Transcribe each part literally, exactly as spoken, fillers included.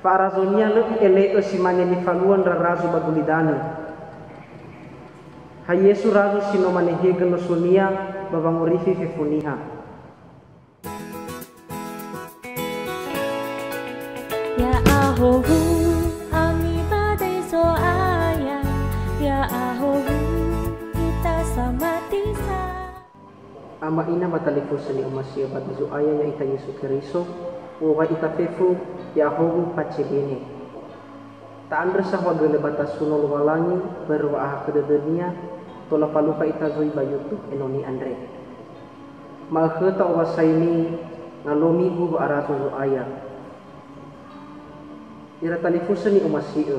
Fa'arazonia lö i'ele'ö si mane nifalua ndra razo ba gulidanö. Ha Yesu razo si no manehegö nosonia ba wangorifi fefu niha. Ya'ahowu, ami badai Zo'aya, ya'ahowu, ita samati sa. Ama ina ba talifusö ni'omasi'ö ba Zo'aya ya'ita Yesu Keriso, u'owai ita fefu, ya'ahowu pacebene. Ta'andrö sahoagölö ba tasuno Lowalangi börö wa'ahakhö dödö-Nia, tola falukha ita zui ba YouTube enoni andre. Ma'ökhö ta'owasaini ngalomigu wa'arazo Zo'aya. Ira talifusö ni'omasi'ö.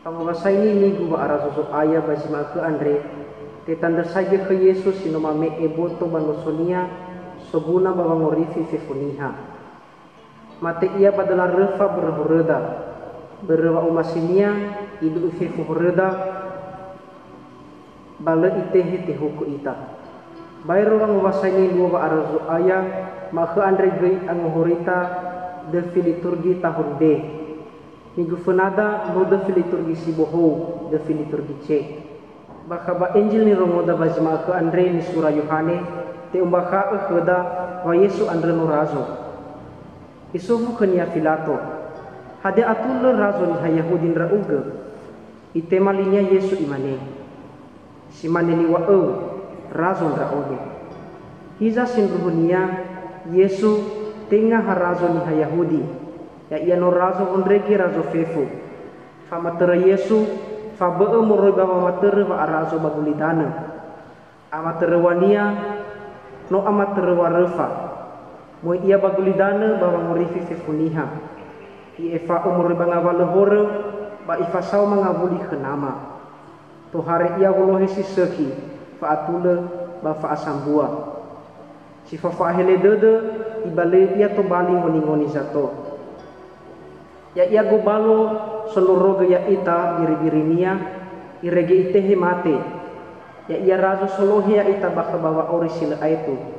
Fangowasai ninigu wa'arazo Zo'aya ba zi ma'ökhö andre, tetandrösaigö khö Yesu si no mame'e boto ba nosonia soguna ba wangorifi fefu niha. Mate Ia ba döla röfa börö horöda. Börö wa'omasi-Nia, idu'u fefu horöda, ba lö Itehe tehuku ita. Baero wangowasai niluo wa'arazo Zo'aya, ma'ökhö andre göi angohorita döfi liturgi tahun B. Minggu fönada no döfi liturgi si bohou, döfi liturgi C. Bakha ba Enjil nirongoda ba zi ma'ökhö andre nisura Yohane, te'ombakha'ö khöda wa Yesu andrö no razo. Isofu khö-Nia Filato, "Hadia atulö razo niha Yahudi ndra'ugö?" Itema linia Yesu imane, "Si mane niŵa'öu, razo ndra'odo." Hiza sindruhunia, Yesu tenga ha razo niha Yahudi, ya'ia no razo wondrege razo fefu. Famatörö Yesu, fabö'ö moroi ba wamatörö wa'arazo ba gulidanö. Amatöröŵa-Nia, no amatöröŵa röfa. Möi Ia ba gulidanö ba wangorifi fefu niha. I'efa'ö moroi ba ngawalö horö, ba Ifasao mangawuli khö Nama. Tohare Ia wolohe si sökhi, fa'atulö, ba fa'asambua. Si fao fa'ahele dödö, Ibalöi Ia tobali ngoningoni zato. Ya'ia gobalo sondrorogö ya'ita biribiri-Nia, irege Itehe mate. Ya'ia razo solohe ya'ita bakha ba wa'auri si lö aetu.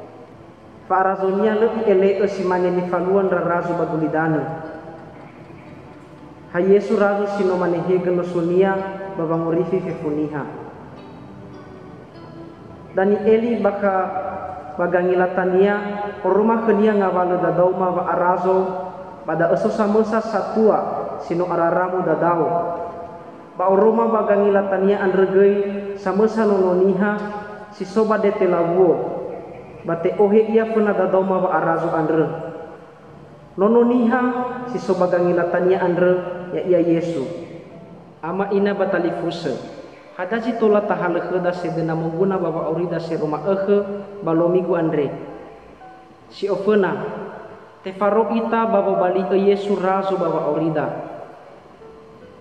Fa'arazo-Nia lö I'ele'ö si mane nifalua ndra razo ba gulidanö. Ha Yesu razo si no manehegö noso-Nia ba wangorifi fefu niha. Danieli bakha ba gangilatania, oroma khönia ngawalö dadaoma wa'arazo, ba da'ö so samösa satua si no araramu dadao. Ba oroma ba gangilatania andrö göi samösa Nono Niha si so ba dete lawuo, ba te'ohe ia föna dadaoma wa'arazo andrö. Nono Niha si so ba gangilatania andrö, ya'ia Yesu. Ama ina ba talifusö, hadia zi tola tahalö khöda sedöna moguna ba wa'aurida si ero ma'ökhö ba lomigu andre? Si oföna, tefaro ita ba wobali'ö Yesu razo ba wa'aurida.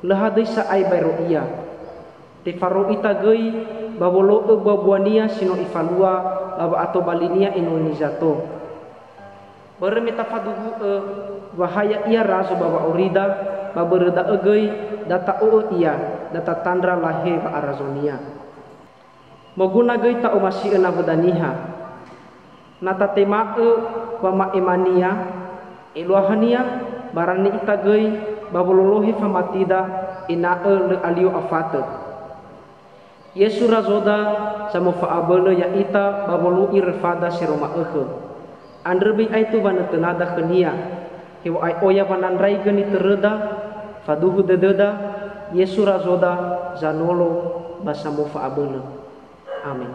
Lö hadöi sa'ae baero Ia. Tefaro ita göi ba wolo'ö bua-bua-Nia si no Ifalua ba wa'atobali-Nia enoni zato. Börö me tafaduhu'ö wa ha Ya'ia razo ba wa'aurida, ba börö da'ö göi da ta'o'ö Ia, da tatandra lahe wa'arazo-Nia. Moguna göi ta'omasi'ö nawöda niha. Na tatema'ö wama'ema-Nia, eluahania barani ita göi ba wololohe famatida ena'ö lö alio afatö. Yesu razoda zamofa'abölö ya'ita ba wolu'i röfada si ero ma'ökhö. Andrö böi aetu wanötönada khö-Nia, heŵa'ae oya wanandraigö nitöröda, faduhu dödöda, Yesu razoda, zanolo, ba samofa'abölö. Amen.